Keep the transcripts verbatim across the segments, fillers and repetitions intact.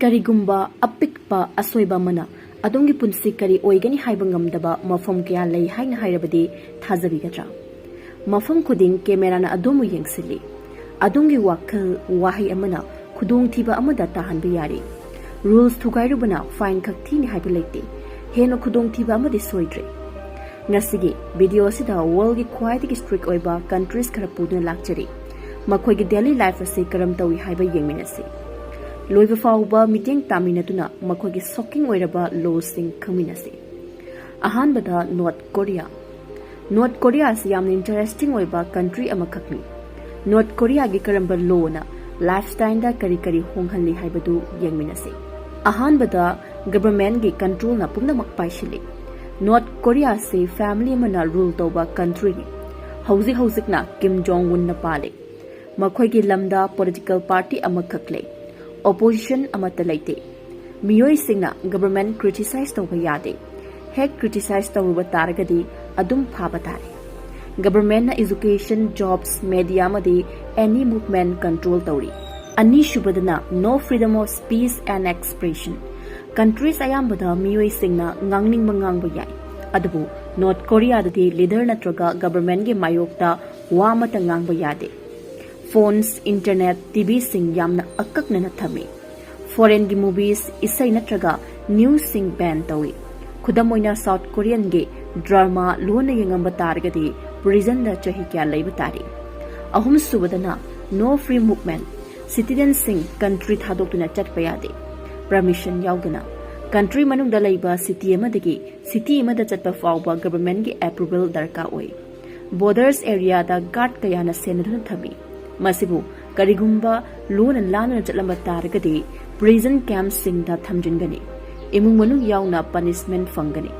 ꯀꯔꯤꯒꯨꯝꯕ ꯑꯄꯤꯛꯄ ꯑꯁꯣꯏꯕ ꯑꯃꯅ ꯑꯗꯣꯝꯒꯤ ꯄꯨꯟꯁꯤ ꯀꯔꯤ ꯑꯣꯏꯒꯅꯤ ꯍꯥꯏꯕ ꯉꯝꯗꯕ ꯃꯐꯝ ꯀꯌꯥ ꯂꯩ ꯍꯥꯏꯅ ꯍꯥꯏꯔꯕꯗꯤ ꯊꯥꯖꯕꯤꯒꯗ꯭ꯔꯥ? ꯃꯐꯝ ꯈꯨꯗꯤꯡ ꯀꯦꯃꯦꯔꯥꯅ ꯑꯗꯣꯝꯕꯨ ꯌꯦꯡꯁꯤꯜꯂꯤ꯫ ꯑꯗꯣꯝꯒꯤ ꯋꯥꯈꯜ ꯋꯥꯍꯩ ꯑꯃꯅ ꯈꯨꯗꯣꯡꯊꯤꯕ ꯑꯃꯗ ꯇꯥꯍꯟꯕ ꯌꯥꯔꯤ꯫ Rules ꯊꯨꯒꯥꯏꯔꯨꯕꯅ fine ꯈꯛ ꯊꯤꯅꯤ ꯍꯥꯏꯕ ꯂꯩꯇꯦ꯫ ꯍꯦꯟꯅ ꯈꯨꯗꯣꯡꯊꯤꯕ ꯑꯃꯗꯤ ꯁꯣꯏꯗ꯭ꯔꯦ꯫ ꯉꯁꯤꯒꯤ video ꯑꯁꯤꯗ world ꯒꯤ ꯈ꯭ꯋꯥꯏꯗꯒꯤ strict ꯑꯣꯏꯕ countries ꯈꯔ ꯄꯨꯗꯨꯅ ꯂꯥꯛꯆꯔꯤ꯫ ꯃꯈꯣꯏꯒꯤ daily life ꯑꯁꯤ ꯀꯔꯝ ꯇꯧꯏ ꯍꯥꯏꯕ ꯌꯦꯡꯃꯤꯟꯅꯁꯤ꯫ ꯂꯣꯏꯕ ꯐꯥꯎꯕ ꯃꯤꯠꯌꯦꯡ ꯇꯥꯃꯤꯟꯅꯗꯨꯅ ꯃꯈꯣꯏꯒꯤ shocking ꯑꯣꯏꯔꯕ law ꯁꯤꯡ ꯈꯪꯃꯤꯟꯅꯁꯤ꯫ ꯑꯍꯥꯟꯕꯗ North Korea꯫ North Korea ꯑꯁꯤ ꯌꯥꯝꯅ interesting ꯑꯣꯏꯕ country ꯑꯃꯈꯛꯅꯤ꯫ North Korea ꯒꯤ ꯀꯔꯝꯕ law ꯅ lifestyle ꯗ ꯀꯔꯤ ꯀꯔꯤ ꯍꯣꯡꯍꯜꯂꯤ ꯍꯥꯏꯕꯗꯨ ꯌꯦꯡꯃꯤꯟꯅꯁꯤ꯫ ꯑꯍꯥꯟꯕꯗ, government ꯒꯤ control ꯅ ꯄꯨꯝꯅꯃꯛ ꯄꯥꯏꯁꯤꯜꯂꯤ꯫ North Korea ꯑꯁꯤ family ꯑꯃꯅ rule ꯇꯧꯕ country ꯅꯤ꯫ ꯍꯧꯖꯤꯛ ꯍꯧꯖꯤꯛꯅ Kim Jong Un ꯅ ꯄꯥꯜꯂꯤ꯫ ꯃꯈꯣꯏꯒꯤ ꯂꯝꯗ political party ꯑꯃꯈꯛ ꯂꯩ꯫ Opposition ꯑꯃꯠꯇ ꯂꯩꯇꯦ꯫ ꯃꯤꯑꯣꯏꯁꯤꯡꯅ government criticize ꯇꯧꯕ ꯌꯥꯗꯦ꯫ ꯍꯦꯛ criticize ꯇꯧꯔꯨꯕ ꯇꯥꯔꯒꯗꯤ ꯑꯗꯨꯝ ꯐꯥꯕ ꯇꯥꯔꯦ꯫ Government ꯅ education, jobs, media ꯑꯃꯗꯤ any movement control ꯇꯧꯔꯤ꯫ ꯑꯅꯤꯁꯨꯕꯗꯅ no freedom of speech and expression꯫ Countries ꯑꯌꯥꯝꯕꯗ ꯃꯤꯑꯣꯏꯁꯤꯡꯅ ꯉꯥꯡꯅꯤꯡꯕ ꯉꯥꯡꯕ ꯌꯥꯏ꯫ ꯑꯗꯨꯕꯨ North Korea ꯗꯗꯤ leader ꯅꯠꯇ꯭ꯔꯒ government ꯀꯤ ꯃꯥꯌꯣꯛꯇ ꯋꯥ ꯑꯃꯠꯇ ꯉꯥꯡꯕ ꯌꯥꯗꯦ꯫ Phones, internet, T V ꯁꯤꯡ ꯌꯥꯝꯅ ꯑꯀꯛꯅꯅ ꯊꯝꯃꯤ꯫ Foreign ꯒꯤ movies, ꯏꯁꯩ ꯅꯠꯇ꯭ꯔꯒ news ꯁꯤꯡ ban ꯇꯧꯏ꯫ ꯈꯨꯗꯝ ꯑꯣꯏꯅ South Korean ꯒꯤ drama ꯂꯣꯟꯅ ꯌꯦꯡꯉꯝꯕ ꯇꯥꯔꯒꯗꯤ prison ꯗ ꯆꯍꯤ ꯀꯌꯥ ꯂꯩꯕ ꯇꯥꯔꯤ꯫ ꯑꯍꯨꯝꯁꯨꯕꯗꯅ no free movement꯫ Citizen ꯁꯤꯡ country ꯊꯥꯗꯣꯛꯇꯨꯅ ꯆꯠꯄ ꯌꯥꯗꯦ꯫ Permission ꯌꯥꯎꯗꯅ country ꯃꯅꯨꯡꯗ ꯂꯩꯕ city ꯑꯃꯗꯒꯤ city ꯑꯃꯗ ꯆꯠꯄ ꯐꯥꯎꯕ government ꯀꯤ approval ꯗꯔꯀꯥꯔ ꯑꯣꯏ꯫ Borders area ꯗ guard ꯀꯌꯥꯅ ꯁꯦꯟꯅꯗꯨꯅ ꯊꯝꯃꯤ꯫ ꯃꯁꯤꯕꯨ ꯀꯔꯤꯒꯨꯝꯕ ꯂꯨꯅ ꯂꯥꯟꯅ ꯆꯠꯂꯝꯕ ꯇꯥꯔꯒꯗꯤ prison camp ꯁꯤꯡꯗ ꯊꯝꯖꯤꯟꯒꯅꯤ꯫ ꯏꯃꯨꯡ ꯃꯅꯨꯡ ꯌꯥꯎꯅ punishment ꯐꯪꯒꯅꯤ꯫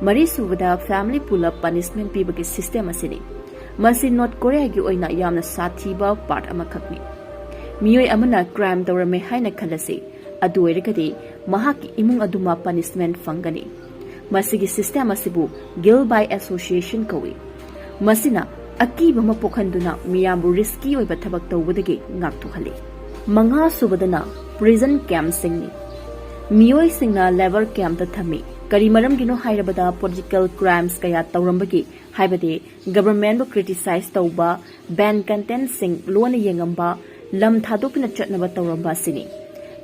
ꯃꯔꯤꯁꯨꯕꯗ family ꯄꯨꯂꯞ punishment ꯄꯤꯕꯒꯤ system ꯑꯁꯤꯅꯤ꯫ ꯃꯁꯤ North Korea ꯒꯤ ꯑꯣꯏꯅ ꯌꯥꯝꯅ ꯁꯥꯊꯤꯕ part ꯑꯃꯈꯛꯅꯤ꯫ ꯃꯤꯑꯣꯏ ꯑꯃꯅ crime ꯇꯧꯔꯝꯃꯦ ꯍꯥꯏꯅ ꯈꯜꯂꯁꯤ, ꯑꯗꯨ ꯑꯣꯏꯔꯒꯗꯤ ꯃꯍꯥꯛꯀꯤ ꯏꯃꯨꯡ ꯑꯗꯨꯃꯛ punishment ꯐꯪꯒꯅꯤ꯫ ꯃꯁꯤꯒꯤ system ꯑꯁꯤꯕꯨ guilt by association ꯀꯧꯏ꯫ ꯃꯁꯤꯅ ꯑꯀꯤꯕ ꯑꯃ ꯄꯣꯛꯍꯟꯗꯨꯅ ꯃꯤꯌꯥꯝꯕꯨ risky ꯑꯣꯏꯕ ꯊꯕꯛ ꯇꯧꯕꯗꯒꯤ ꯉꯥꯛꯊꯣꯛꯍꯜꯂꯤ꯫ ꯃꯉꯥꯁꯨꯕꯗꯅ Prison campꯁꯤꯡꯅꯤ꯫ ꯃꯤꯑꯣꯏꯁꯤꯡꯅ labour campꯇ ꯊꯝꯃꯤ꯫ ꯀꯔꯤ ꯃꯔꯝꯒꯤꯅꯣ ꯍꯥꯏꯔꯕꯗ political crimes ꯀꯌꯥ ꯇꯧꯔꯝꯕꯒꯤ, ꯍꯥꯏꯕꯗꯤ governmentꯕꯨ criticize ꯇꯧꯕ, banned contentꯁꯤꯡ ꯂꯣꯟꯅ ꯌꯦꯡꯉꯝꯕ, ꯂꯝ ꯊꯥꯗꯣꯛꯇꯨꯅ ꯆꯠꯅꯕ ꯇꯧꯔꯝꯕ ꯑꯁꯤꯅꯤ꯫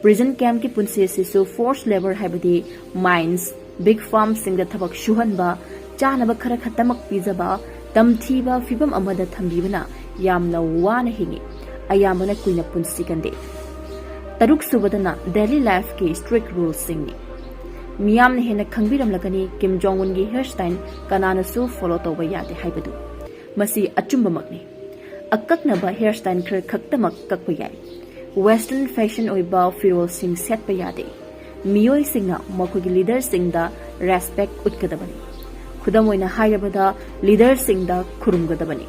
Prison campꯀꯤ ꯄꯨꯟꯁꯤ ꯑꯁꯤꯁꯨ forced labour ꯍꯥꯏꯕꯗꯤ mines, big farmꯁꯤꯡꯗ ꯊꯕꯛ ꯁꯨꯍꯟꯕ, ꯆꯥꯅꯕ ꯈꯔ ꯈꯛꯇꯃꯛ ꯄꯤꯖꯕ, ꯇꯝꯊꯤꯕ ꯐꯤꯚꯝ ꯑꯃꯗ ꯊꯝꯕꯤꯕꯅ ꯌꯥꯝꯅ ꯋꯥꯅ ꯍꯤꯡꯉꯤ꯫ ꯑꯌꯥꯝꯕꯅ ꯀꯨꯏꯅ ꯄꯨꯟꯁꯤ ꯀꯟꯗꯦ꯫ ꯇꯔꯨꯛ ꯁꯨꯕꯗꯅ daily lifeꯀꯤ strict ruleꯁꯤꯡꯅꯤ꯫ ꯃꯤꯌꯥꯝꯅ ꯍꯦꯟꯅ ꯈꯪꯕꯤꯔꯝꯂꯒꯅꯤ Kim Jong Unꯒꯤ hairstyle ꯀꯅꯥꯅꯁꯨ follow ꯇꯧꯕ ꯌꯥꯗꯦ ꯍꯥꯏꯕꯗꯨ꯫ ꯃꯁꯤ ꯑꯆꯨꯝꯕꯃꯛꯅꯤ꯫ ꯑꯀꯛꯅꯕ hairstyle ꯈꯔ ꯈꯛꯇꯃꯛ ꯀꯛꯄ ꯌꯥꯏ꯫ Western fashion ꯑꯣꯏꯕ ꯐꯤꯔꯣꯜꯁꯤꯡ ꯁꯦꯠꯄ ꯌꯥꯗꯦ꯫ ꯃꯤꯑꯣꯏꯁꯤꯡꯅ ꯃꯈꯣꯏꯒꯤ leaderꯁꯤꯡꯗ respect ꯎꯠꯀꯗꯕꯅꯤ꯫ ꯈꯨꯗꯝ ꯑꯣꯏꯅ ꯍꯥꯏꯔꯕꯗ, leaderꯁꯤꯡꯗ ꯈꯨꯔꯨꯝꯒꯗꯕꯅꯤ꯫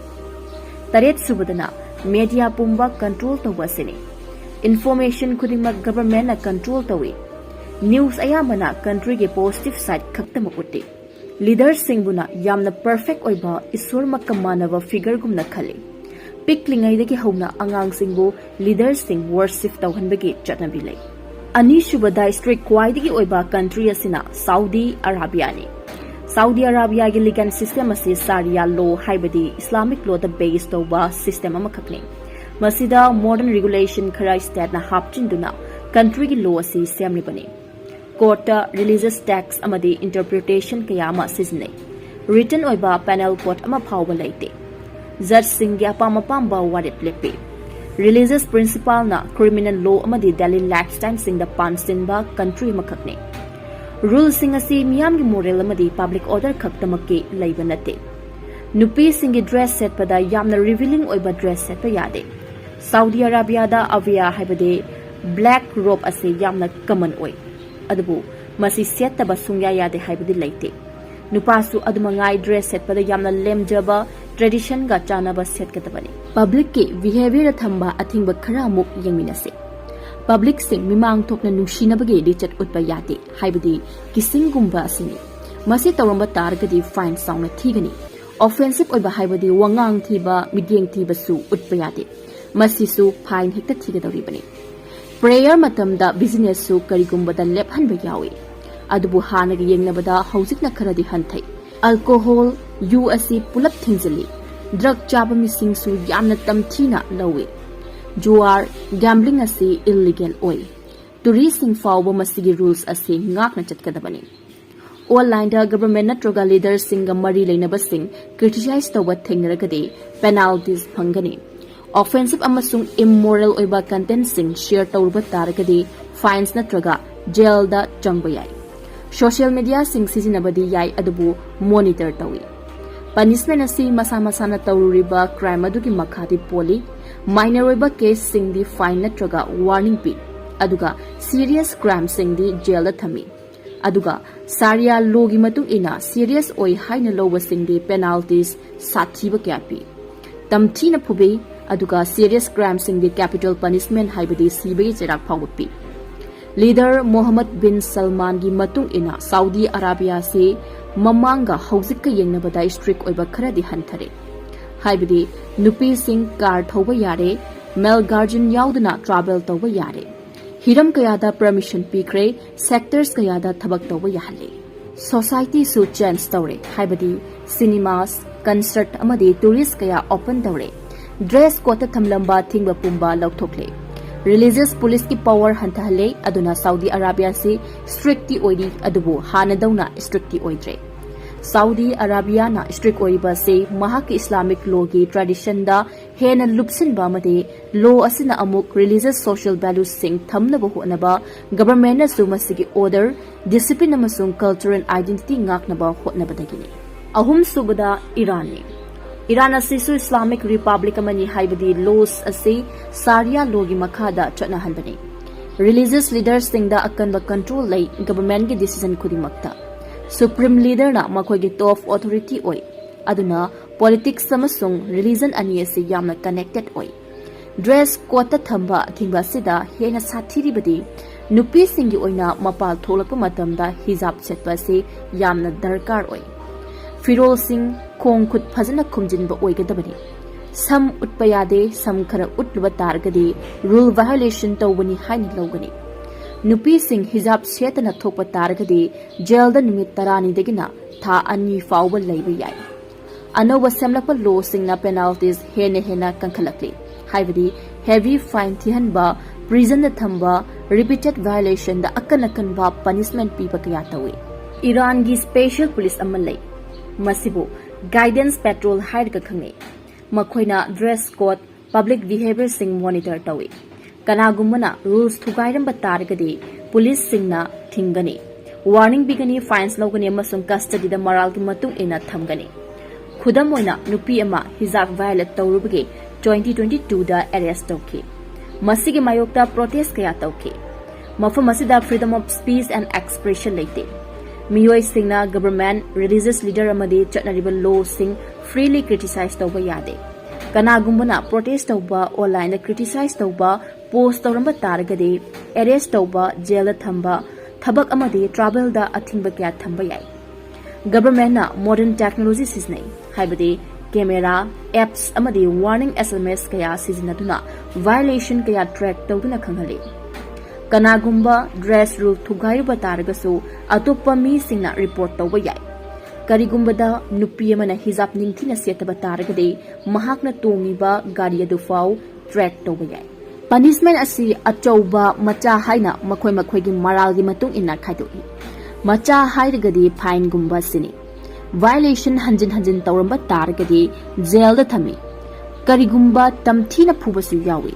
ꯇꯔꯦꯠ ꯁꯨꯕꯗꯅ media ꯄꯨꯝꯕ control ꯇꯧꯕ ꯑꯁꯤꯅꯤ꯫ Information ꯈꯨꯗꯤꯡꯃꯛ governmentꯅ control ꯇꯧꯏ꯫ News ꯑꯌꯥꯝꯕꯅ countryꯒꯤ positive side ꯈꯛꯇꯃꯛ ꯎꯠꯂꯤ꯫ Leaderꯁꯤꯡꯕꯨꯅ ꯌꯥꯝꯅ perfect ꯑꯣꯏꯕ ꯏꯁꯣꯔꯃꯛꯀ ꯃꯥꯟꯅꯕ figureꯒꯨꯝꯅ ꯈꯜꯂꯤ꯫ ꯄꯤꯛꯂꯤꯉꯩꯗꯒꯤ ꯍꯧꯅ ꯑꯉꯥꯡꯁꯤꯡꯕꯨ leaderꯁꯤꯡ worship ꯇꯧꯍꯟꯕꯒꯤ ꯆꯠꯅꯕꯤ ꯂꯩ꯫ ꯑꯅꯤꯁꯨꯕꯗ strict ꯈ꯭ꯋꯥꯏꯗꯒꯤ ꯑꯣꯏꯕ country ꯑꯁꯤꯅ Saudi Arabiaꯅꯤ꯫ Saudi Arabiaꯒꯤ legal system ꯑꯁꯤ Sharia law ꯍꯥꯏꯕꯗꯤ Islamic lawꯗ base ꯇꯧꯕ system ꯑꯃꯈꯛꯅꯤ꯫ ꯃꯁꯤꯗ modern regulation ꯈꯔ stateꯅ ꯍꯥꯞꯆꯤꯟꯗꯨꯅ countryꯒꯤ law ꯑꯁꯤ ꯁꯦꯝꯂꯤꯕꯅꯤ꯫ Courtꯇ religious text ꯑꯃꯗꯤ interpretation ꯀꯌꯥ ꯑꯃ ꯁꯤꯖꯤꯟꯅꯩ꯫ Written ꯑꯣꯏꯕ penal code ꯑꯃ ꯐꯥꯎꯕ ꯂꯩꯇꯦ꯫ Judgeꯁꯤꯡꯒꯤ ꯑꯄꯥꯝ ꯑꯄꯥꯝꯕ ꯋꯥꯔꯦꯞ ꯂꯦꯞꯄꯤ꯫ Religious principleꯅ criminal law ꯑꯃꯗꯤ daily lifestyleꯁꯤꯡꯗ ꯄꯥꯟꯁꯤꯟꯕ country ꯑꯃꯈꯛꯅꯤ꯫ Ruleꯁꯤꯡ ꯑꯁꯤ ꯃꯤꯌꯥꯝꯒꯤ moral ꯑꯃꯗꯤ public order ꯈꯛꯇꯃꯛꯀꯤ ꯂꯩꯕ ꯅꯠꯇꯦ꯫ ꯅꯨꯄꯤꯁꯤꯡꯒꯤ dress ꯁꯦꯠꯄꯗ ꯌꯥꯝꯅ revealing ꯑꯣꯏꯕ dress ꯁꯦꯠꯄ ꯌꯥꯗꯦ꯫ Saudi Arabiaꯗ abaya ꯍꯥꯏꯕꯗꯤ black robe ꯑꯁꯤ ꯌꯥꯝꯅ common ꯑꯣꯏ꯫ ꯑꯗꯨꯕꯨ ꯃꯁꯤ ꯁꯦꯠꯇꯕ ꯁꯨꯡꯌꯥ ꯌꯥꯗꯦ ꯍꯥꯏꯕꯗꯤ ꯂꯩꯇꯦ꯫ ꯅꯨꯄꯥꯁꯨ ꯑꯗꯨꯃꯉꯥꯏ dress ꯁꯦꯠꯄꯗ ꯌꯥꯝꯅ ꯂꯦꯝꯖꯕ, traditionꯒ ꯆꯥꯟꯅꯕ ꯁꯦꯠꯀꯗꯕꯅꯤ꯫ Publicꯀꯤ behaviorꯗ ꯊꯝꯕ ꯑꯊꯤꯡꯕ ꯈꯔ ꯑꯃꯨꯛ ꯌꯦꯡꯃꯤꯟꯅꯁꯤ꯫ Publicꯁꯤꯡ ꯃꯤꯃꯥꯡ ꯊꯣꯛꯅ ꯅꯨꯡꯁꯤꯅꯕꯒꯤ ꯂꯤꯆꯠ ꯎꯠꯄ ꯌꯥꯗꯦ, ꯍꯥꯏꯕꯗꯤ kissingꯒꯨꯝꯕ ꯑꯁꯤꯅꯤ꯫ ꯃꯁꯤ ꯇꯧꯔꯝꯕ ꯇꯥꯔꯒꯗꯤ fine ꯆꯥꯎꯅ ꯊꯤꯒꯅꯤ꯫ Offensive ꯑꯣꯏꯕ ꯍꯥꯏꯕꯗꯤ ꯋꯥꯉꯥꯡ ꯊꯤꯕ, ꯃꯤꯠꯌꯦꯡ ꯊꯤꯕꯁꯨ ꯎꯠꯄ ꯌꯥꯗꯦ꯫ ꯃꯁꯤꯁꯨ fine ꯍꯦꯛꯇ ꯊꯤꯒꯗꯧꯔꯤꯕꯅꯤ꯫ Prayer ꯃꯇꯝꯗ businessꯁꯨ ꯀꯔꯤꯒꯨꯝꯕꯗ ꯂꯦꯞꯍꯟꯕ ꯌꯥꯎꯏ꯫ ꯑꯗꯨꯕꯨ ꯍꯥꯟꯅꯒ ꯌꯦꯡꯅꯕꯗ ꯍꯧꯖꯤꯛꯅ ꯈꯔꯗꯤ ꯍꯟꯊꯩ꯫ Alcohol, ꯌꯨ ꯑꯁꯤ ꯄꯨꯂꯞ ꯊꯤꯡꯖꯤꯜꯂꯤ꯫ Drug ꯆꯥꯕ ꯃꯤꯁꯤꯡꯁꯨ ꯌꯥꯝꯅ ꯇꯝꯊꯤꯅ ꯂꯧꯏ꯫ ꯖꯨꯋꯥꯔ, gambling ꯑꯁꯤ illegal ꯑꯣꯏ꯫ Touristꯁꯤꯡ ꯐꯥꯎꯕ ꯃꯁꯤꯒꯤ rules ꯑꯁꯤ ꯉꯥꯛꯅ ꯆꯠꯀꯗꯕꯅꯤ꯫ Onlineꯗ government ꯅꯠꯇ꯭ꯔꯒ leaderꯁꯤꯡꯒ ꯃꯔꯤ ꯂꯩꯅꯕꯁꯤꯡ criticize ꯇꯧꯕ ꯊꯦꯡꯅꯔꯒꯗꯤ penalties ꯐꯪꯒꯅꯤ꯫ Offensive ꯑꯃꯁꯨꯡ immoral ꯑꯣꯏꯕ contentꯁꯤꯡ share ꯇꯧꯔꯨꯕ ꯇꯥꯔꯒꯗꯤ fines ꯅꯠꯇ꯭ꯔꯒ jailꯗ ꯆꯪꯕ ꯌꯥꯏ꯫ Social mediaꯁꯤꯡ ꯁꯤꯖꯤꯟꯅꯕꯗꯤ ꯌꯥꯏ, ꯑꯗꯨꯕꯨ monitor ꯇꯧꯏ꯫ Punishment ꯑꯁꯤ ꯃꯁꯥ ꯃꯁꯥꯅ ꯇꯧꯔꯨꯔꯤꯕ crime ꯑꯗꯨꯒꯤ ꯃꯈꯥꯗꯤ ꯄꯣꯜꯂꯤ꯫ Minor ꯑꯣꯏꯕ caseꯁꯤꯡꯗꯤ fine ꯅꯠꯇ꯭ꯔꯒ warning ꯄꯤ, ꯑꯗꯨꯒ serious crimeꯁꯤꯡꯗꯤ jailꯗ ꯊꯝꯃꯤ꯫ ꯑꯗꯨꯒ Sharia lawꯒꯤ ꯃꯇꯨꯡ ꯏꯟꯅ serious ꯑꯣꯏ ꯍꯥꯏꯅ ꯂꯧꯕꯁꯤꯡꯗꯤ penalties ꯁꯥꯊꯤꯕ ꯀꯌꯥ ꯄꯤ꯫ ꯇꯝꯊꯤꯅ ꯐꯨꯕꯤ, ꯑꯗꯨꯒ serious crimeꯁꯤꯡꯗꯤ capital punishment ꯍꯥꯏꯕꯗꯤ ꯁꯤꯕꯒꯤ ꯆꯩꯔꯥꯛ ꯐꯥꯎꯕ ꯄꯤ꯫ Leader Mohammed bin Salmanꯒꯤ ꯃꯇꯨꯡ ꯏꯟꯅ Saudi Arabiaꯁꯤ ꯃꯃꯥꯡꯒ ꯍꯧꯖꯤꯛꯀ ꯌꯦꯡꯅꯕꯗ strict ꯑꯣꯏꯕ ꯈꯔꯗꯤ ꯍꯟꯊꯔꯦ꯫ ꯍꯥꯏꯕꯗꯤ ꯅꯨꯄꯤꯁꯤꯡ car ꯊꯧꯕ ꯌꯥꯔꯦ, male guardian ꯌꯥꯎꯗꯅ travel ꯇꯧꯕ ꯌꯥꯔꯦ꯫ ꯍꯤꯔꯝ ꯀꯌꯥꯗ permission ꯄꯤꯈ꯭ꯔꯦ, sectors ꯀꯌꯥꯗ ꯊꯕꯛ ꯇꯧꯕ ꯌꯥꯍꯜꯂꯦ꯫ Societyꯁꯨ change ꯇꯧꯔꯦ, ꯍꯥꯏꯕꯗꯤ cinemas, concert ꯑꯃꯗꯤ tourist ꯀꯌꯥ open ꯇꯧꯔꯦ꯫ Dress codeꯇ ꯊꯝꯂꯝꯕ ꯊꯤꯡꯕ ꯄꯨꯝꯕ ꯂꯧꯊꯣꯛꯂꯦ꯫ Religious policeꯀꯤ power ꯍꯟꯊꯍꯜꯂꯦ, ꯑꯗꯨꯅ Saudi Arabiaꯁꯤ strictꯇꯤ ꯑꯣꯏꯔꯤ, ꯑꯗꯨꯕꯨ ꯍꯥꯟꯅꯗꯧꯅ strictꯇꯤ ꯑꯣꯏꯗ꯭ꯔꯦ꯫ Saudi Arabiaꯅ strict ꯑꯣꯏꯔꯤꯕ ꯑꯁꯤ ꯃꯍꯥꯛꯀꯤ Islamic lawꯒꯤ traditionꯗ ꯍꯦꯟꯅ ꯂꯨꯞꯁꯤꯟꯕ ꯑꯃꯗꯤ law ꯑꯁꯤꯅ ꯑꯃꯨꯛ religious social valuesꯁꯤꯡ ꯊꯝꯅꯕ ꯍꯣꯠꯅꯕ, governmentꯅꯁꯨ ꯃꯁꯤꯒꯤ order, discipline ꯑꯃꯁꯨꯡ cultural identity ꯉꯥꯛꯅꯕ ꯍꯣꯠꯅꯕꯗꯒꯤꯅꯤ꯫ ꯑꯍꯨꯝꯁꯨꯕꯗ ꯏꯔꯥꯟꯅꯤ꯫ ꯏꯔꯥꯟ ꯑꯁꯤꯁꯨ Islamic Republic ꯑꯃꯅꯤ, ꯍꯥꯏꯕꯗꯤ laws ꯑꯁꯤ Sharia lawꯒꯤ ꯃꯈꯥꯗ ꯆꯠꯅꯍꯟꯕꯅꯤ꯫ Religious leaderꯁꯤꯡꯗ ꯑꯀꯟꯕ control ꯂꯩ governmentꯀꯤ decision ꯈꯨꯗꯤꯡꯃꯛꯇ꯫ Supreme leaderꯅ ꯃꯈꯣꯏꯒꯤ top authority ꯑꯣꯏ, ꯑꯗꯨꯅ politics ꯑꯃꯁꯨꯡ religion ꯑꯅꯤ ꯑꯁꯤ ꯌꯥꯝꯅ connected ꯑꯣꯏ꯫ Dress codeꯇ ꯊꯝꯕ ꯑꯊꯤꯡꯕ ꯑꯁꯤꯗ ꯍꯦꯟꯅ ꯁꯥꯊꯤꯔꯤꯕꯗꯤ ꯅꯨꯄꯤꯁꯤꯡꯒꯤ ꯑꯣꯏꯅ ꯃꯄꯥꯜ ꯊꯣꯛꯂꯛꯄ ꯃꯇꯝꯗ hijab ꯁꯦꯠꯄ ꯑꯁꯤ ꯌꯥꯝꯅ ꯗꯔꯀꯥꯔ ꯑꯣꯏ꯫ ꯐꯤꯔꯣꯜꯁꯤꯡ, ꯈꯣꯡ ꯈꯨꯠ ꯐꯖꯅ ꯈꯨꯝꯖꯤꯟꯕ ꯑꯣꯏꯒꯗꯕꯅꯤ꯫ ꯁꯝ ꯎꯠꯄ ꯌꯥꯗꯦ, ꯁꯝ ꯈꯔ ꯎꯠꯂꯨꯕ ꯇꯥꯔꯒꯗꯤ rule violation ꯇꯧꯕꯅꯤ ꯍꯥꯏꯅ ꯂꯧꯒꯅꯤ꯫ ꯅꯨꯄꯤꯁꯤꯡ ꯍꯤꯖꯥꯕ ꯁꯦꯠꯇꯅ ꯊꯣꯛꯄ ꯇꯥꯔꯒꯗꯤ ꯖꯦꯜꯗ ꯅꯨꯃꯤꯠ ꯇꯔꯥꯅꯤꯗꯒꯤꯅ ꯊꯥ ꯑꯅꯤ ꯐꯥꯎꯕ ꯂꯩꯕ ꯌꯥꯏ꯫ ꯑꯅꯧꯕ ꯁꯦꯝꯂꯛꯄ ꯂꯣꯁꯤꯡꯅ ꯄꯦꯅꯥꯜꯇꯤꯁ ꯍꯦꯟꯅ ꯍꯦꯟꯅ ꯀꯟꯈꯠꯂꯛꯂꯤ, ꯍꯥꯏꯕꯗꯤ ꯍꯦꯚꯤ ꯐꯥꯏꯟ ꯊꯤꯍꯟꯕ, ꯄ꯭ꯔꯤꯖꯟꯗ ꯊꯝꯕ, ꯔꯤꯄꯤꯇꯦꯗ ꯚꯥꯏꯑꯣꯂꯦꯁꯟꯗ ꯑꯀꯟ ꯑꯀꯟꯕ ꯄꯅꯤꯁꯃꯦꯟ ꯄꯤꯕ ꯀꯌꯥ ꯇꯧꯏ꯫ ꯏꯔꯥꯟꯒꯤ ꯁ꯭ꯄꯦꯁꯦꯜ ꯄꯨꯂꯤꯁ ꯑꯃ ꯂꯩ, ꯃꯁꯤꯕꯨ ꯒꯥꯏꯗꯦꯟꯁ ꯄꯦꯇ꯭ꯔꯣꯜ ꯍꯥꯏꯔꯒ ꯈꯪꯅꯩ꯫ ꯃꯈꯣꯏꯅ ꯗ꯭ꯔꯦꯁ ꯀꯣꯗ, ꯄꯕ꯭ꯂꯤꯛ ꯕꯤꯍꯦꯕꯤꯌꯔꯁꯤꯡ ꯃꯣꯅꯤꯇꯔ ꯇꯧꯏ꯫ ꯀꯅꯥꯒꯨꯝꯕꯅ ꯔꯨꯜꯁ ꯊꯨꯒꯥꯏꯔꯝꯕ ꯇꯥꯔꯒꯗꯤ ꯄꯨꯂꯤꯁꯁꯤꯡꯅ ꯊꯤꯡꯒꯅꯤ, ꯋꯥꯔꯅꯤꯡ ꯄꯤꯒꯅꯤ, ꯐꯥꯏꯟꯁ ꯂꯧꯒꯅꯤ ꯑꯃꯁꯨꯡ ꯀꯁꯇꯗꯤꯗ ꯃꯔꯥꯜꯒꯤ ꯃꯇꯨꯡ ꯏꯟꯅ ꯊꯝꯒꯅꯤ꯫ ꯈꯨꯗꯝ ꯑꯣꯏꯅ, ꯅꯨꯄꯤ ꯑꯃ ꯍꯤꯖꯥꯕ ꯚꯥꯏꯑꯣꯂꯦꯠ ꯇꯧꯔꯨꯕꯒꯤ twenty twenty twoꯗ ꯑꯦꯔꯦꯁ ꯇꯧꯈꯤ꯫ ꯃꯁꯤꯒꯤ ꯃꯥꯌꯣꯛꯇ ꯄ꯭ꯔꯣꯇꯦꯁ ꯀꯌꯥ ꯇꯧꯈꯤ꯫ ꯃꯐꯝ ꯑꯁꯤꯗ freedom of speech and expression ꯂꯩꯇꯦ꯫ ꯃꯤꯑꯣꯏꯁꯤꯡꯅ ꯒꯚꯔꯟꯃꯦꯟꯠ, ꯔꯤꯂꯤꯖꯤꯌꯁ ꯂꯤꯗꯔ ꯑꯃꯗꯤ ꯆꯠꯅꯔꯤꯕ ꯂꯣꯁꯤꯡ ꯐ꯭ꯔꯤꯂꯤ ꯀ꯭ꯔꯤꯇꯤꯁꯥꯏꯖ ꯇꯧꯕ ꯌꯥꯗꯦ꯫ ꯀꯅꯥꯒꯨꯝꯕꯅ ꯄ꯭ꯔꯣꯇꯦꯁ ꯇꯧꯕ, ꯑꯣꯟꯂꯥꯏꯟꯗ ꯀ꯭ꯔꯤꯇꯤꯁꯥꯏꯖ ꯇꯧꯕ, ꯄꯣꯁ ꯇꯧꯔꯝꯕ ꯇꯥꯔꯒꯗꯤ ꯑꯦꯔꯦꯁ ꯇꯧꯕ, ꯖꯦꯜꯗ ꯊꯝꯕ, ꯊꯕꯛ ꯑꯃꯗꯤ ꯇ꯭ꯔꯥꯚꯦꯜꯗ ꯑꯊꯤꯡꯕ ꯀꯌꯥ ꯊꯝꯕ ꯌꯥꯏ꯫ ꯒꯚꯔꯟꯃꯦꯟꯠꯅ ꯃꯣꯗꯔꯟ ꯇꯦꯛꯅꯣꯂꯣꯖꯤ ꯁꯤꯖꯤꯟꯅꯩ, ꯍꯥꯏꯕꯗꯤ ꯀꯦꯃꯦꯔꯥ, ꯑꯦꯞꯁ ꯑꯃꯗꯤ ꯋꯥꯔꯅꯤꯡ ꯑꯦꯁ ꯑꯦꯝ ꯑꯦꯁ ꯀꯌꯥ ꯁꯤꯖꯤꯟꯅꯗꯨꯅ ꯚꯥꯏꯑꯣꯂꯦꯁꯟ ꯀꯌꯥ ꯇ꯭ꯔꯦꯛ ꯇꯧꯗꯨꯅ ꯈꯪꯍꯜꯂꯤ꯫ ꯀꯅꯥꯒꯨꯝꯕ ꯗ꯭ꯔꯦꯁ ꯔꯨꯜ ꯊꯨꯒꯥꯏꯔꯨꯕ ꯇꯥꯔꯒꯁꯨ ꯑꯇꯣꯞꯄ ꯃꯤꯁꯤꯡꯅ ꯔꯤꯄꯣꯔꯠ ꯇꯧꯕ ꯌꯥꯏ꯫ ꯀꯔꯤꯒꯨꯝꯕꯗ ꯅꯨꯄꯤ ꯑꯃꯅ ꯍꯤꯖꯥꯕ ꯅꯤꯡꯊꯤꯅ ꯁꯦꯠꯇꯕ ꯇꯥꯔꯒꯗꯤ ꯃꯍꯥꯛꯅ ꯇꯣꯡꯉꯤꯕ ꯒꯥꯔꯤ ꯑꯗꯨ ꯐꯥꯎ ꯇ꯭ꯔꯦꯛ ꯇꯧꯕ ꯌꯥꯏ꯫ ꯄꯅꯤꯁꯃꯦꯟꯠ ꯑꯁꯤ ꯑꯆꯧꯕ, ꯃꯆꯥ ꯍꯥꯏꯅ ꯃꯈꯣꯏ ꯃꯈꯣꯏꯒꯤ ꯃꯔꯥꯜꯒꯤ ꯃꯇꯨꯡ ꯏꯟꯅ ꯈꯥꯏꯗꯣꯛꯏ꯫ ꯃꯆꯥ ꯍꯥꯏꯔꯒꯗꯤ ꯐꯥꯏꯟꯒꯨꯝꯕ ꯁꯤꯅꯤ꯫ ꯚꯥꯏꯑꯣꯂꯦꯁꯟ ꯍꯟꯖꯤꯟ ꯍꯟꯖꯤꯟ ꯇꯧꯔꯝꯕ ꯇꯥꯔꯒꯗꯤ ꯖꯦꯜꯗ ꯊꯝꯃꯤ꯫ ꯀꯔꯤꯒꯨꯝꯕ ꯇꯝꯊꯤꯅ ꯐꯨꯕꯁꯨ ꯌꯥꯎꯏ꯫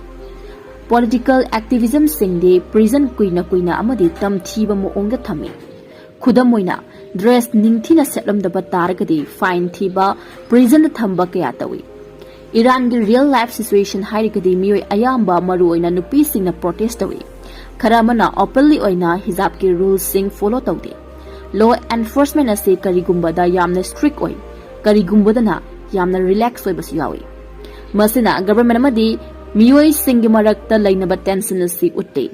ꯄꯣꯂꯤꯇꯤꯀꯦꯜ ꯑꯦꯛꯇꯤꯚꯤꯖꯝꯁꯤꯡꯗꯤ ꯄ꯭ꯔꯤꯖꯟ ꯀꯨꯏꯅ ꯀꯨꯏꯅ ꯑꯃꯗꯤ ꯇꯝꯊꯤꯕ ꯃꯑꯣꯡꯗ ꯊꯝꯃꯤ꯫ ꯈꯨꯗꯝ ꯑꯣꯏꯅ, ꯗ꯭ꯔꯦꯁ ꯅꯤꯡꯊꯤꯅ ꯁꯦꯠꯂꯝꯗꯕ ꯇꯥꯔꯒꯗꯤ ꯐꯥꯏꯟ ꯊꯤꯕ, ꯄ꯭ꯔꯤꯖꯟꯗ ꯊꯝꯕ ꯀꯌꯥ ꯇꯧꯏ꯫ ꯏꯔꯥꯟꯒꯤ ꯔꯤꯌꯦꯜ ꯂꯥꯏꯐ ꯁꯤꯆꯨꯋꯦꯁꯟ ꯍꯥꯏꯔꯒꯗꯤ ꯃꯤꯑꯣꯏ ꯑꯌꯥꯝꯕ, ꯃꯔꯨꯑꯣꯏꯅ ꯅꯨꯄꯤꯁꯤꯡꯅ ꯄ꯭ꯔꯣꯇꯦꯁ ꯇꯧꯏ꯫ ꯈꯔ ꯑꯃꯅ ꯑꯣꯄꯟꯂꯤ ꯑꯣꯏꯅ ꯍꯤꯖꯥꯕꯀꯤ ꯔꯨꯜꯁꯤꯡ ꯐꯣꯂꯣ ꯇꯧꯗꯦ꯫ ꯂꯣ ꯑꯦꯟꯐꯣꯔꯁꯃꯦꯟꯠ ꯑꯁꯤ ꯀꯔꯤꯒꯨꯝꯕꯗ ꯌꯥꯝꯅ ꯁ꯭ꯇ꯭ꯔꯤꯛ ꯑꯣꯏ, ꯀꯔꯤꯒꯨꯝꯕꯗꯅ ꯌꯥꯝꯅ ꯔꯤꯂꯦꯛꯁ ꯑꯣꯏꯕꯁꯨ ꯌꯥꯎꯏ꯫ ꯃꯁꯤꯅ ꯒꯚꯔꯟꯃꯦꯟꯠ ꯑꯃꯗꯤ ꯃꯤꯑꯣꯏꯁꯤꯡꯒꯤ ꯃꯔꯛꯇ ꯂꯩꯅꯕ ꯇꯦꯟꯁꯟ ꯑꯁꯤ ꯎꯠꯂꯤ꯫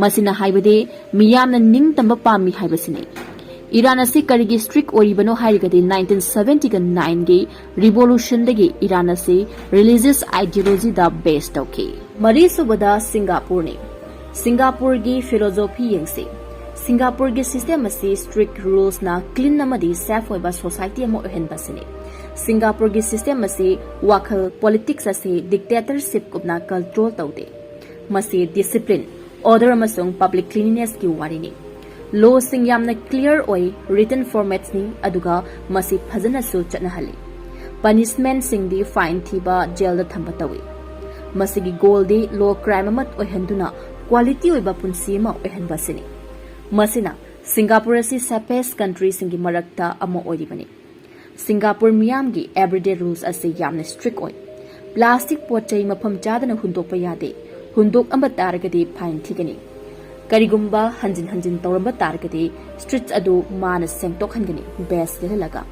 ꯃꯁꯤꯅ ꯍꯥꯏꯕꯗꯤ ꯃꯤꯌꯥꯝꯅ ꯅꯤꯡꯇꯝꯕ ꯄꯥꯝꯃꯤ ꯍꯥꯏꯕꯁꯤꯅꯤ꯫ ꯏꯔꯥꯟ ꯑꯁꯤ ꯀꯔꯤꯒꯤ ꯁ꯭ꯇ꯭ꯔꯤꯛ ꯑꯣꯏꯔꯤꯕꯅꯣ ꯍꯥꯏꯔꯒꯗꯤ, ꯅꯥꯏꯟꯇꯤꯟ ꯁꯚꯦꯟꯇꯤꯒ ꯅꯥꯏꯟꯒꯤ ꯔꯤꯚꯣꯂꯨꯁꯟꯗꯒꯤ ꯏꯔꯥꯟ ꯑꯁꯤ ꯔꯤꯂꯤꯖꯤꯌꯁ ꯑꯥꯏꯗꯤꯌꯣꯂꯣꯖꯤꯗ ꯕꯦꯁ ꯇꯧꯈꯤ꯫ ꯃꯔꯤꯁꯨꯕꯗ ꯁꯤꯡꯒꯥꯄꯨꯔꯅꯤ꯫ ꯁꯤꯡꯒꯥꯄꯨꯔꯒꯤ ꯐꯤꯂꯣꯖꯣꯐꯤ ꯌꯦꯡꯁꯤ꯫ ꯁꯤꯡꯒꯥꯄꯨꯔꯒꯤ ꯁꯤꯁꯇꯦꯝ ꯑꯁꯤ ꯁ꯭ꯇ꯭ꯔꯤꯛ ꯔꯨꯜꯁꯅ ꯀ꯭ꯂꯤꯟ ꯑꯃꯗꯤ ꯁꯦꯐ ꯑꯣꯏꯕ ꯁꯣꯁꯥꯏꯇꯤ ꯑꯃ ꯑꯣꯏꯍꯟꯕ ꯑꯁꯤꯅꯤ꯫ ꯁꯤꯡꯒꯥꯄꯨꯔꯒꯤ ꯁꯤꯁꯇꯦꯝ ꯑꯁꯤ ꯋꯥꯈꯜ, ꯄꯣꯂꯤꯇꯤꯛꯁ ꯑꯁꯤ ꯗꯤꯛꯇꯦꯇꯔꯁꯤꯞꯀꯨꯝꯅ ꯀꯟꯇ꯭ꯔꯣꯜ ꯇꯧꯗꯦ꯫ ꯃꯁꯤ ꯗꯤꯁꯤꯄ꯭ꯂꯤꯟ, ꯑꯣꯔꯗꯔ ꯑꯃꯁꯨꯡ ꯄꯕ꯭ꯂꯤꯛ ꯀ꯭ꯂꯤꯅꯤꯅꯦꯁꯀꯤ ꯋꯥꯔꯤꯅꯤ꯫ ꯂꯣꯁꯤꯡ ꯌꯥꯝꯅ ꯀ꯭ꯂꯤꯌꯔ ꯑꯣꯏ, ꯔꯤꯇꯟ ꯐꯣꯔꯃꯦꯠꯁꯅꯤ, ꯑꯗꯨꯒ ꯃꯁꯤ ꯐꯖꯅꯁꯨ ꯆꯠꯅꯍꯜꯂꯤ꯫ ꯄꯅꯤꯁꯃꯦꯟꯠꯁꯤꯡꯗꯤ ꯐꯥꯏꯟ ꯊꯤꯕ, ꯖꯦꯜꯗ ꯊꯝꯕ ꯇꯧꯏ꯫ ꯃꯁꯤꯒꯤ ꯒꯣꯜꯗꯤ ꯂꯣ ꯀ꯭ꯔꯥꯏꯝ ꯑꯃ ꯑꯣꯏꯍꯟꯗꯨꯅ ꯀ꯭ꯋꯥꯂꯤꯇꯤ ꯑꯣꯏꯕ ꯄꯨꯟꯁꯤ ꯑꯃ ꯑꯣꯏꯍꯟꯕ ꯑꯁꯤꯅꯤ꯫ ꯃꯁꯤꯅ ꯁꯤꯡꯒꯥꯄꯨꯔ ꯑꯁꯤ ꯁꯦꯐꯦꯁ ꯀꯟꯇ꯭ꯔꯤꯁꯤꯡꯒꯤ ꯃꯔꯛꯇ ꯑꯃ ꯑꯣꯏꯔꯤꯕꯅꯤ꯫ ꯁꯤꯡꯒꯥꯄꯨꯔ ꯃꯤꯌꯥꯝꯒꯤ ꯑꯦꯚ꯭ꯔꯤꯗꯦ ꯔꯨꯜꯁ ꯑꯁꯤ ꯌꯥꯝꯅ ꯁ꯭ꯇ꯭ꯔꯤꯛ ꯑꯣꯏ꯫ ꯄ꯭ꯂꯥꯁꯇꯤꯛ ꯄꯣꯠ ꯆꯩ ꯃꯐꯝ ꯆꯥꯗꯅ ꯍꯨꯟꯗꯣꯛꯄ ꯌꯥꯗꯦ꯫ ꯍꯨꯟꯗꯣꯛꯂꯝꯕ ꯇꯥꯔꯒꯗꯤ ꯐꯥꯏꯟ ꯊꯤꯒꯅꯤ꯫ ꯀꯔꯤꯒꯨꯝꯕ ꯍꯟꯖꯤꯟ ꯍꯟꯖꯤꯟ ꯇꯧꯔꯝꯕ ꯇꯥꯔꯒꯗꯤ ꯁ꯭ꯇ꯭ꯔꯤꯠꯁ ꯑꯗꯨ ꯃꯥꯅ ꯁꯦꯡꯗꯣꯛꯍꯟꯒꯅꯤ, ꯕꯦꯁ ꯂꯩꯍꯜꯂꯒ꯫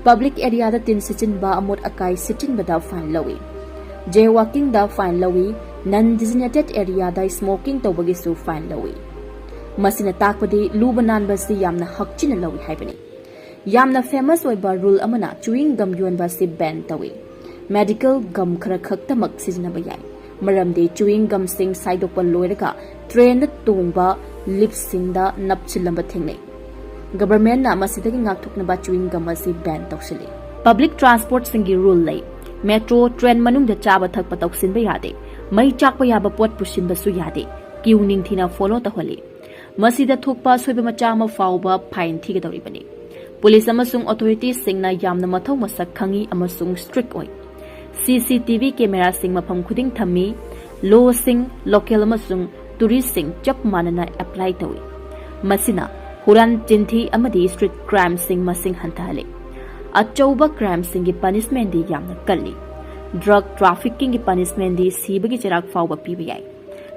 ꯄꯕ꯭ꯂꯤꯛ ꯑꯦꯔꯤꯌꯥꯗ ꯇꯤꯟ ꯁꯤꯠꯆꯤꯟꯕ, ꯑꯃꯣꯠ ꯑꯀꯥꯏ ꯁꯤꯠꯆꯤꯟꯕꯗ ꯐꯥꯏꯟ ꯂꯧꯏ꯫ ꯖꯦ ꯋꯥꯀꯤꯡꯗ ꯐꯥꯏꯟ ꯂꯧꯏ꯫ ꯅꯟ ꯗꯤꯖꯤꯅꯦꯇꯦꯗ ꯑꯦꯔꯤꯌꯥꯗ ꯁ꯭ꯃꯣꯀꯤꯡ ꯇꯧꯕꯒꯤꯁꯨ ꯐꯥꯏꯟ ꯂꯧꯏ꯫ ꯃꯁꯤꯅ ꯇꯥꯛꯄꯗꯤ ꯂꯨꯕ ꯅꯥꯟꯕ ꯑꯁꯤ ꯌꯥꯝꯅ ꯍꯛꯆꯤꯟꯅ ꯂꯧꯏ ꯍꯥꯏꯕꯅꯤ꯫ ꯌꯥꯝꯅ ꯐꯦꯃꯁ ꯑꯣꯏꯕ ꯔꯨꯜ ꯑꯃꯅ ꯆ꯭ꯌꯨꯋꯤꯡ ꯒꯝ ꯌꯣꯟꯕ ꯑꯁꯤ ꯕꯦꯟ ꯇꯧꯏ꯫ ꯃꯦꯗꯤꯀꯦꯜ ꯒꯝ ꯈꯔ ꯈꯛꯇꯃꯛ ꯁꯤꯖꯤꯟꯅꯕ ꯌꯥꯏ, ꯃꯔꯝꯗꯤ ꯆ꯭ꯌꯨꯋꯤꯡ ꯒꯝꯁꯤꯡ ꯁꯥꯏꯗꯣꯛꯄ ꯂꯣꯏꯔꯒ ꯇ꯭ꯔꯦꯟꯗ ꯇꯣꯡꯕ ꯂꯤꯞꯁꯤꯡꯗ ꯅꯞꯁꯤꯜꯂꯝꯕ ꯊꯦꯡꯅꯩ꯫ ꯒꯚꯔꯟꯃꯦꯟꯠꯅ ꯃꯁꯤꯗꯒꯤ ꯉꯥꯛꯊꯣꯛꯅꯕ ꯆ꯭ꯌꯨꯋꯤꯡ ꯒꯝ ꯑꯁꯤ ꯕꯦꯟ ꯇꯧꯁꯤꯜꯂꯤ꯫ ꯄꯕ꯭ꯂꯤꯛ ꯇ꯭ꯔꯥꯟꯁꯄꯣꯔꯠꯁꯤꯡꯒꯤ ꯔꯨꯜ ꯂꯩ꯫ ꯃꯦꯇ꯭ꯔꯣ ꯇ꯭ꯔꯦꯟ ꯃꯅꯨꯡꯗ ꯆꯥꯕ ꯊꯛꯄ ꯇꯧꯁꯤꯟꯕ ꯌꯥꯗꯦ꯫ ꯃꯩ ꯆꯥꯛꯄ ꯌꯥꯕ ꯄꯣꯠ ꯄꯨꯁꯤꯟꯕꯁꯨ ꯌꯥꯗꯦ꯫ ꯀ꯭ꯌꯨ ꯅꯤꯡꯊꯤꯅ ꯐꯣꯂꯣ ꯇꯧꯍꯜꯂꯤ꯫ ꯃꯁꯤꯗ ꯊꯣꯛꯄ ꯑꯁꯣꯏꯕ ꯃꯆꯥ ꯑꯃ ꯐꯥꯎꯕ ꯐꯥꯏꯟ ꯊꯤꯒꯗꯧꯔꯤꯕꯅꯤ꯫ ꯄꯨꯂꯤꯁ ꯑꯃꯁꯨꯡ ꯑꯣꯊꯣꯔꯤꯇꯤꯁꯤꯡꯅ ꯌꯥꯝꯅ ꯃꯊꯧ ꯃꯁꯛ ꯈꯪꯏ ꯑꯃꯁꯨꯡ ꯁ꯭ꯇ꯭ꯔꯤꯛ ꯑꯣꯏ꯫ ꯁꯤ ꯁꯤ ꯇꯤ ꯚꯤ ꯀꯦꯃꯦꯔꯥꯁꯤꯡ ꯃꯐꯝ ꯈꯨꯗꯤꯡ ꯊꯝꯃꯤ꯫ ꯂꯣꯁꯤꯡ ꯂꯣꯀꯦꯜ ꯑꯃꯁꯨꯡ ꯇꯨꯔꯤꯁ꯭ꯠꯁꯤꯡ ꯆꯞ ꯃꯥꯟꯅꯅ ꯑꯦꯄ꯭ꯂꯥꯏ ꯇꯧꯏ꯫ ꯃꯁꯤꯅ ꯍꯨꯔꯥꯟ ꯆꯤꯟꯊꯤ ꯑꯃꯗꯤ ꯁ꯭ꯇ꯭ꯔꯤꯠ ꯀ꯭ꯔꯥꯏꯝꯁꯤꯡ ꯃꯁꯤꯡ ꯍꯟꯊꯍꯜꯂꯤ꯫ ꯑꯆꯧꯕ ꯀ꯭ꯔꯥꯏꯝꯁꯤꯡꯒꯤ ꯄꯅꯤꯁꯃꯦꯟꯠꯗꯤ ꯌꯥꯝꯅ ꯀꯜꯂꯤ꯫ ꯗ꯭ꯔꯒ ꯇ꯭ꯔꯥꯐꯤꯀꯤꯡꯒꯤ ꯄꯅꯤꯁꯃꯦꯟꯠꯗꯤ ꯁꯤꯕꯒꯤ ꯆꯩꯔꯥꯛ ꯐꯥꯎꯕ ꯄꯤꯕ ꯌꯥꯏ꯫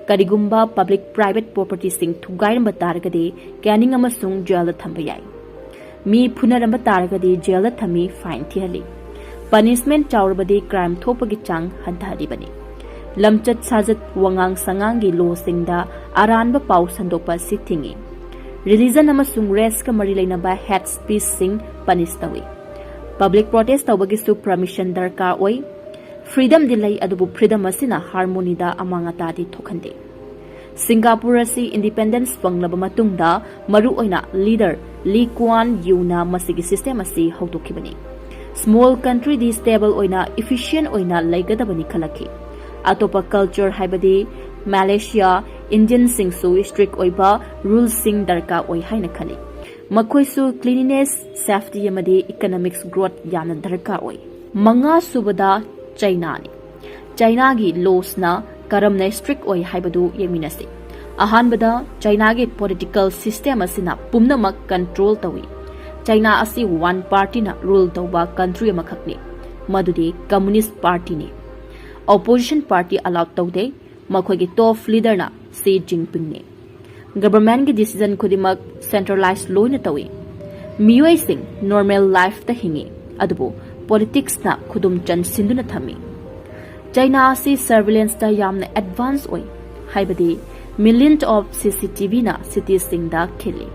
ꯀꯔꯤꯒꯨꯝꯕ ꯄꯕ꯭ꯂꯤꯛ ꯄ꯭ꯔꯥꯏꯚꯦꯠ ꯄ꯭ꯔꯣꯄꯔꯇꯤꯁꯤꯡ ꯊꯨꯒꯥꯏꯔꯝꯕ ꯇꯥꯔꯒꯗꯤ ꯀꯦꯅꯤꯡ ꯑꯃꯁꯨꯡ ꯖꯦꯜꯗ ꯊꯝꯕ ꯌꯥꯏ꯫ ꯃꯤ ꯐꯨꯅꯔꯝꯕ ꯇꯥꯔꯒꯗꯤ ꯖꯦꯜꯗ ꯊꯝꯃꯤ, ꯐꯥꯏꯟ ꯊꯤꯍꯜꯂꯤ꯫ ꯄꯅꯤꯁꯃꯦꯟꯠ ꯆꯥꯎꯔꯕꯗꯤ ꯀ꯭ꯔꯥꯏꯝ ꯊꯣꯛꯄꯒꯤ ꯆꯥꯡ ꯍꯟꯊꯍꯜꯂꯤꯕꯅꯤ꯫ ꯂꯝꯆꯠ ꯁꯥꯖꯠ, ꯋꯥꯉꯥꯡ ꯁꯉꯥꯡꯒꯤ ꯂꯣꯁꯤꯡꯗ ꯑꯔꯥꯟꯕ ꯄꯥꯎ ꯁꯟꯗꯣꯛꯄ ꯑꯁꯤ ꯊꯤꯡꯏ꯫ Religion ꯑꯃꯁꯨꯡ race ꯀ ꯃꯔꯤ ꯂꯩꯅꯕ hate speech ꯁꯤꯡ punish ꯇꯧꯏ꯫ Public protest ꯇꯧꯕꯒꯤꯁꯨ permission ꯗꯔꯀꯥꯔ ꯑꯣꯏ꯫ Freedom ꯗꯤ ꯂꯩ, ꯑꯗꯨꯕꯨ freedom ꯑꯁꯤꯅ harmony ꯗ ꯑꯃꯥꯡ ꯑꯇꯥꯗꯤ ꯊꯣꯛꯍꯟꯗꯦ꯫ ꯁꯤꯡꯒꯥꯄꯨꯔ ꯑꯁꯤ independence ꯐꯪꯂꯕ ꯃꯇꯨꯡꯗ ꯃꯔꯨꯑꯣꯏꯅ leader Lee Kuan Yew ꯅ ꯃꯁꯤꯒꯤ system ꯑꯁꯤ ꯍꯧꯗꯣꯛꯈꯤꯕꯅꯤ꯫ Small country ꯗꯤ stable ꯑꯣꯏꯅ efficient ꯑꯣꯏꯅ ꯂꯩꯒꯗꯕꯅꯤ ꯈꯜꯂꯛꯈꯤ꯫ ꯑꯇꯣꯞꯄ culture ꯍꯥꯏꯕꯗꯤ Malaysia, Indian ꯁꯤꯡꯁꯨ strict ꯑꯣꯏꯕ rules ꯁꯤꯡ ꯗꯔꯀꯥꯔ ꯑꯣꯏ ꯍꯥꯏꯅ ꯈꯜꯂꯤ꯫ ꯃꯈꯣꯏꯁꯨ cleanliness, safety ꯑꯃꯗꯤ economics growth ꯌꯥꯝꯅ ꯗꯔꯀꯥꯔ ꯑꯣꯏ꯫ ꯃꯉꯥ ꯁꯨꯕꯗ China ꯅꯤ꯫ China ꯒꯤ laws ꯅ ꯀꯔꯝꯅ strict ꯑꯣꯏ ꯍꯥꯏꯕꯗꯨ ꯌꯦꯡꯃꯤꯟꯅꯁꯤ꯫ ꯑꯍꯥꯟꯕꯗ, China ꯒꯤ political system ꯑꯁꯤꯅ ꯄꯨꯝꯅꯃꯛ control ꯇꯧꯏ꯫ China ꯑꯁꯤ one party ꯅ rule ꯇꯧꯕ country ꯑꯃꯈꯛꯅꯤ, ꯃꯗꯨꯗꯤ Communist Party ꯅꯤ꯫ Opposition party allow ꯇꯧꯗꯦ꯫ ꯃꯈꯣꯏꯒꯤ top leader ꯅ Xi Jinping ꯅꯤ꯫ Government ꯀꯤ decision ꯈꯨꯗꯤꯡꯃꯛ centralize ꯂꯣꯏꯅ ꯇꯧꯏ꯫ ꯃꯤꯑꯣꯏꯁꯤꯡ normal life ꯇ ꯍꯤꯡꯏ, ꯑꯗꯨꯕꯨ politics ꯅ ꯈꯨꯗꯨꯝ ꯆꯟꯁꯤꯟꯗꯨꯅ ꯊꯝꯃꯤ꯫ China ꯑꯁꯤ surveillance ꯇ ꯌꯥꯝꯅ advance ꯑꯣꯏ, ꯍꯥꯏꯕꯗꯤ millions of C C T V ꯅ city ꯁꯤꯡꯗ ꯈꯤꯜꯂꯤ꯫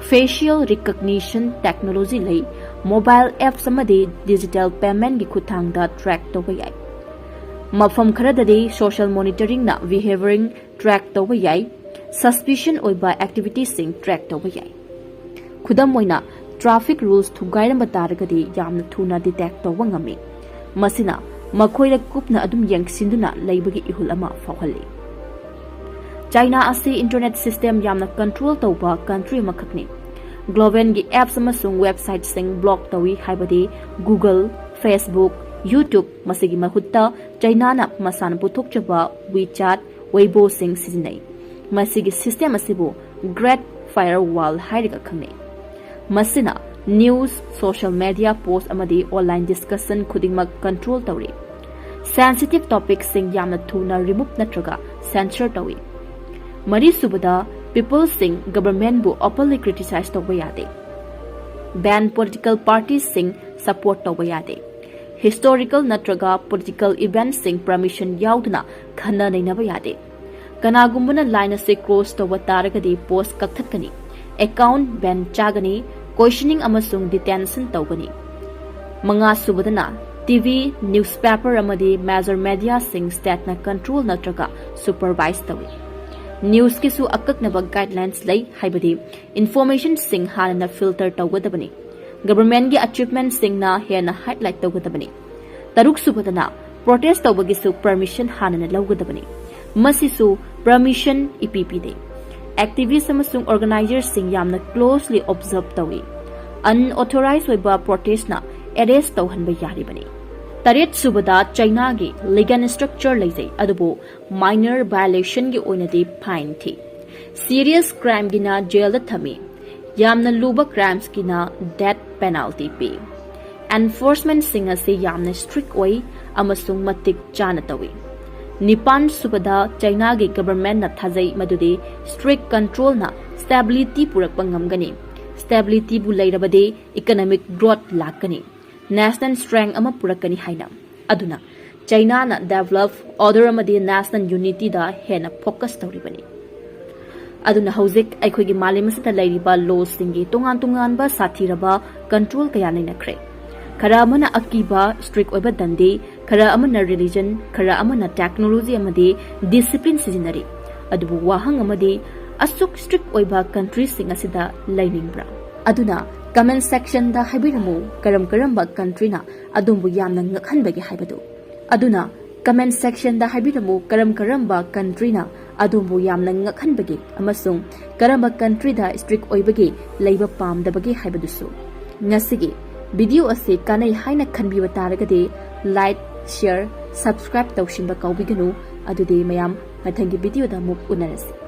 Facial recognition technology ꯂꯩ, mobile apps ꯑꯃꯗꯤ digital payment ꯀꯤ ꯈꯨꯠꯊꯥꯡꯗ track ꯇꯧꯕ ꯌꯥꯏ꯫ ꯃꯐꯝ ꯈꯔꯗꯗꯤ social monitoring ꯅ behavioring track ꯇꯧꯕ ꯌꯥꯏ, suspicion ꯑꯣꯏꯕ activity ꯁꯤꯡ track ꯇꯧꯕ ꯌꯥꯏ꯫ ꯈꯨꯗꯝ ꯑꯣꯏꯅ, traffic rules ꯊꯨꯒꯥꯏꯔꯝꯕ ꯇꯥꯔꯒꯗꯤ ꯌꯥꯝꯅ ꯊꯨꯅ detect ꯇꯧꯕ ꯉꯝꯃꯤ꯫ ꯃꯁꯤꯅ ꯃꯈꯣꯏꯗ ꯀꯨꯞꯅ ꯑꯗꯨꯝ ꯌꯦꯡꯁꯤꯟꯗꯨꯅ ꯂꯩꯕꯒꯤ ꯏꯍꯨꯜ ꯑꯃ ꯐꯥꯎꯍꯜꯂꯤ꯫ China ꯑꯁꯤ internet system ꯌꯥꯝꯅ control ꯇꯧꯕ country ꯑꯃꯈꯛꯅꯤ꯫ Government ꯀꯤ apps ꯑꯃꯁꯨꯡ website ꯁꯤꯡ block ꯇꯧꯏ, ꯍꯥꯏꯕꯗꯤ Google, Facebook, YouTube꯫ ꯃꯁꯤꯒꯤ ꯃꯍꯨꯠꯇ China ꯅ ꯃꯁꯥꯅ ꯄꯨꯊꯣꯛꯆꯕ WeChat, Weibo ꯁꯤꯡ ꯁꯤꯖꯤꯟꯅꯩ꯫ ꯃꯁꯤꯒꯤ system ꯑꯁꯤꯕꯨ Great Firewall ꯍꯥꯏꯔꯒ ꯈꯪꯅꯩ꯫ ꯃꯁꯤꯅ news, social media post ꯑꯃꯗꯤ online discussion ꯈꯨꯗꯤꯡꯃꯛ control ꯇꯧꯔꯤ꯫ Sensitive topic ꯁꯤꯡ ꯌꯥꯝꯅ ꯊꯨꯅ remove ꯅꯠꯇ꯭ꯔꯒ censor ꯇꯧꯏ꯫ ꯃꯔꯤꯁꯨꯕꯗ, people ꯁꯤꯡ government ꯕꯨ openly criticize ꯇꯧꯕ ꯌꯥꯗꯦ꯫ Ban political party ꯁꯤꯡ support ꯇꯧꯕ ꯌꯥꯗꯦ꯫ Historical ꯅꯠꯇ꯭ꯔꯒ political event ꯁꯤꯡ permission ꯌꯥꯎꯗꯅ ꯈꯟꯅ ꯅꯩꯅꯕ ꯌꯥꯗꯦ꯫ ꯀꯅꯥꯒꯨꯝꯕꯅ line ꯑꯁꯤ cross ꯇꯧꯕ ꯇꯥꯔꯒꯗꯤ post ꯀꯛꯊꯠꯀꯅꯤ꯫ ꯑꯦꯀꯥꯎꯟ ꯕꯦꯟ ꯆꯥꯒꯅꯤ, ꯀꯣꯏꯁꯅꯤꯡ ꯑꯃꯁꯨꯡ ꯗꯤꯇꯦꯟꯁꯟ ꯇꯧꯒꯅꯤ꯫ ꯃꯉꯥ ꯁꯨꯕꯗꯅ ꯇꯤ ꯚꯤ, ꯅ꯭ꯌꯨꯁꯄꯦꯄꯔ ꯑꯃꯗꯤ ꯃꯦꯖꯔ ꯃꯦꯗꯤꯌꯥꯁꯤꯡ ꯁ꯭ꯇꯦꯠꯅ ꯀꯟꯇ꯭ꯔꯣꯜ ꯅꯠꯇ꯭ꯔꯒ ꯁꯨꯄꯔꯚꯥꯏꯖ ꯇꯧꯏ꯫ ꯅ꯭ꯌꯨꯁꯀꯤꯁꯨ ꯑꯀꯛꯅꯕ ꯒꯥꯏꯗꯂꯥꯏꯟꯁ ꯂꯩ, ꯍꯥꯏꯕꯗꯤ ꯏꯟꯐꯣꯔꯃꯦꯁꯟꯁꯤꯡ ꯍꯥꯟꯅꯅ ꯐꯤꯜꯇꯔ ꯇꯧꯒꯗꯕꯅꯤ, ꯒꯕꯔꯃꯦꯟꯒꯤ ꯑꯆꯤꯞꯃꯦꯟꯠꯁꯤꯡꯅ ꯍꯦꯟꯅ ꯍꯥꯏꯂꯥꯏꯠ ꯇꯧꯒꯗꯕꯅꯤ꯫ ꯇꯔꯨꯛ ꯁꯨꯕꯗꯅ ꯄ꯭ꯔꯣꯇꯦꯁ ꯇꯧꯕꯒꯤꯁꯨ ꯄꯔꯃꯤꯁꯟ ꯍꯥꯟꯅꯅ ꯂꯧꯒꯗꯕꯅꯤ꯫ ꯃꯁꯤꯁꯨ ꯄꯔꯃꯤꯁꯟ ꯏꯄꯤ ꯄꯤꯗꯦ꯫ ꯑꯦꯛꯇꯤꯚꯤꯁ꯭ꯠ ꯑꯃꯁꯨꯡ ꯑꯣꯔꯒꯅꯥꯏꯖꯔꯁꯤꯡ ꯌꯥꯝꯅ ꯀ꯭ꯂꯣꯁꯂꯤ ꯑꯣꯕꯖꯔꯕ ꯇꯧꯏ꯫ ꯑꯟꯑꯣꯊꯣꯔꯥꯏꯖ ꯑꯣꯏꯕ ꯄ꯭ꯔꯣꯇꯦꯁꯅ ꯑꯦꯔꯦꯁ꯭ꯠ ꯇꯧꯍꯟꯕ ꯌꯥꯔꯤꯕꯅꯤ꯫ ꯇꯔꯦꯠ ꯁꯨꯕꯗ ꯆꯩꯅꯥꯒꯤ ꯂꯤꯒꯦꯜ ꯁ꯭ꯇ꯭ꯔꯛꯆꯔ ꯂꯩꯖꯩ, ꯑꯗꯨꯕꯨ ꯃꯥꯏꯅꯔ ꯚꯥꯏꯑꯣꯂꯦꯁꯟꯒꯤ ꯑꯣꯏꯅꯗꯤ ꯐꯥꯏꯟ ꯊꯤ꯫ ꯁꯤꯔꯤꯌꯁ ꯀ꯭ꯔꯥꯏꯝꯒꯤꯅ ꯖꯦꯜꯗ ꯊꯝꯃꯤ꯫ ꯌꯥꯝꯅ ꯂꯨꯕ ꯀ꯭ꯔꯥꯏꯝꯁꯀꯤꯅ ꯗꯦꯊ ꯄꯦꯅꯥꯜꯇꯤ ꯄꯤ꯫ ꯑꯦꯟꯐꯣꯔꯁꯃꯦꯟꯠꯁꯤꯡ ꯑꯁꯤ ꯌꯥꯝꯅ ꯁ꯭ꯇ꯭ꯔꯤꯛ ꯑꯣꯏ ꯑꯃꯁꯨꯡ ꯃꯇꯤꯛ ꯆꯥꯅ ꯇꯧꯏ꯫ ꯅꯤꯄꯥꯟ ꯁꯨꯕꯗ ꯆꯩꯅꯥꯒꯤ ꯒꯕꯔꯃꯦꯟꯠꯅ ꯊꯥꯖꯩ ꯃꯗꯨꯗꯤ ꯁ꯭ꯇ꯭ꯔꯤꯛ ꯀꯟꯇ꯭ꯔꯣꯜꯅ ꯁ꯭ꯇꯦꯕꯤꯂꯤꯇꯤ ꯄꯨꯔꯛꯄ ꯉꯝꯒꯅꯤ꯫ ꯁ꯭ꯇꯦꯕꯤꯂꯤꯇꯤꯕꯨ ꯂꯩꯔꯕꯗꯤ ꯏꯀꯣꯅꯣꯃꯤꯛ ꯒ꯭ꯔꯣꯊ ꯂꯥꯛꯀꯅꯤ, ꯅꯦꯁꯅꯦꯜ ꯁ꯭ꯇ꯭ꯔꯦꯡ ꯑꯃ ꯄꯨꯔꯛꯀꯅꯤ ꯍꯥꯏꯅ꯫ ꯑꯗꯨꯅ ꯆꯩꯅꯥꯅ ꯗꯦꯚꯂꯞ ꯑꯣꯔꯗꯔ ꯑꯃꯗꯤ ꯅꯦꯁꯅꯦꯜ ꯌꯨꯅꯤꯇꯤꯗ ꯍꯦꯟꯅ ꯐꯣꯀꯁ ꯇꯧꯔꯤꯕꯅꯤ꯫ ꯑꯗꯨꯅ ꯍꯧꯖꯤꯛ ꯑꯩꯈꯣꯏꯒꯤ ꯃꯥꯂꯦꯝ ꯑꯁꯤꯗ ꯂꯩꯔꯤꯕ ꯂꯣꯁꯤꯡꯒꯤ ꯇꯣꯉꯥꯟ ꯇꯣꯉꯥꯟꯕ ꯁꯥꯊꯤꯔꯕ ꯀꯟꯇ꯭ꯔꯣꯜ ꯀꯌꯥ ꯂꯩꯅꯈ꯭ꯔꯦ꯫ ꯈꯔ ꯑꯃꯅ ꯑꯀꯤꯕ, ꯁ꯭ꯇ꯭ꯔꯤꯛ ꯑꯣꯏꯕ ꯗꯟꯗꯤ, ꯈꯔ ꯑꯃꯅ ꯔꯤꯂꯤꯖꯟ, ꯈꯔ ꯑꯃꯅ ꯇꯦꯛꯅꯣꯂꯣꯖꯤ ꯑꯃꯗꯤ ꯗꯤꯁꯤꯄ꯭ꯂꯤꯟ ꯁꯤꯖꯤꯟꯅꯔꯤ꯫ ꯑꯗꯨꯕꯨ ꯋꯥꯍꯪ ꯑꯃꯗꯤ, ꯑꯁꯨꯛ ꯁ꯭ꯇ꯭ꯔꯤꯛ ꯑꯣꯏꯕ ꯀꯟꯇ꯭ꯔꯤꯁꯤꯡ ꯑꯁꯤꯗ ꯂꯩꯅꯤꯡꯕ꯭ꯔꯥ? ꯑꯗꯨꯅ ꯀꯃꯦꯟꯠ ꯁꯦꯛꯁꯟꯗ ꯍꯥꯏꯕꯤꯔꯝꯃꯨ, ꯀꯔꯝ ꯀꯔꯝꯕ ꯀꯟꯇ꯭ꯔꯤꯅ ꯑꯗꯣꯝꯕꯨ ꯌꯥꯝꯅ ꯉꯛꯍꯟꯕꯒꯦ ꯍꯥꯏꯕꯗꯨ꯫ ꯑꯗꯨꯅ ꯀꯃꯦꯟꯠ ꯁꯦꯛꯁꯟꯗ ꯍꯥꯏꯕꯤꯔꯝꯃꯨ, ꯀꯔꯝ ꯀꯔꯝꯕ ꯀꯟꯇ꯭ꯔꯤꯅ ꯑꯗꯣꯝꯕꯨ ꯌꯥꯝꯅ ꯉꯛꯍꯟꯕꯒꯦ ꯑꯃꯁꯨꯡ ꯀꯔꯝꯕ ꯀꯟꯇ꯭ꯔꯤꯗ ꯁ꯭ꯇ꯭ꯔꯤꯛ ꯑꯣꯏꯕꯒꯦ, ꯂꯩꯕ ꯄꯥꯝꯗꯕꯒꯦ ꯍꯥꯏꯕꯗꯨꯁꯨ꯫ ꯉꯁꯤꯒꯤ ꯚꯤꯗꯤꯑꯣ ꯑꯁꯤ ꯀꯥꯟꯅꯩ ꯍꯥꯏꯅ ꯈꯟꯕꯤꯕ ꯇꯥꯔꯒꯗꯤ ꯂꯥꯏꯛ, ꯁꯤꯌꯔ, ꯁꯕꯁꯀ꯭ꯔꯥꯏꯕ ꯇꯧꯁꯤꯟꯕ ꯀꯥꯎꯕꯤꯒꯅꯨ꯫ ꯑꯗꯨꯗꯤ ꯃꯌꯥꯝ ꯃꯊꯪꯒꯤ ꯚꯤꯗꯤꯑꯣꯗ ꯑꯃꯨꯛ ꯎꯅꯔꯁꯤ꯫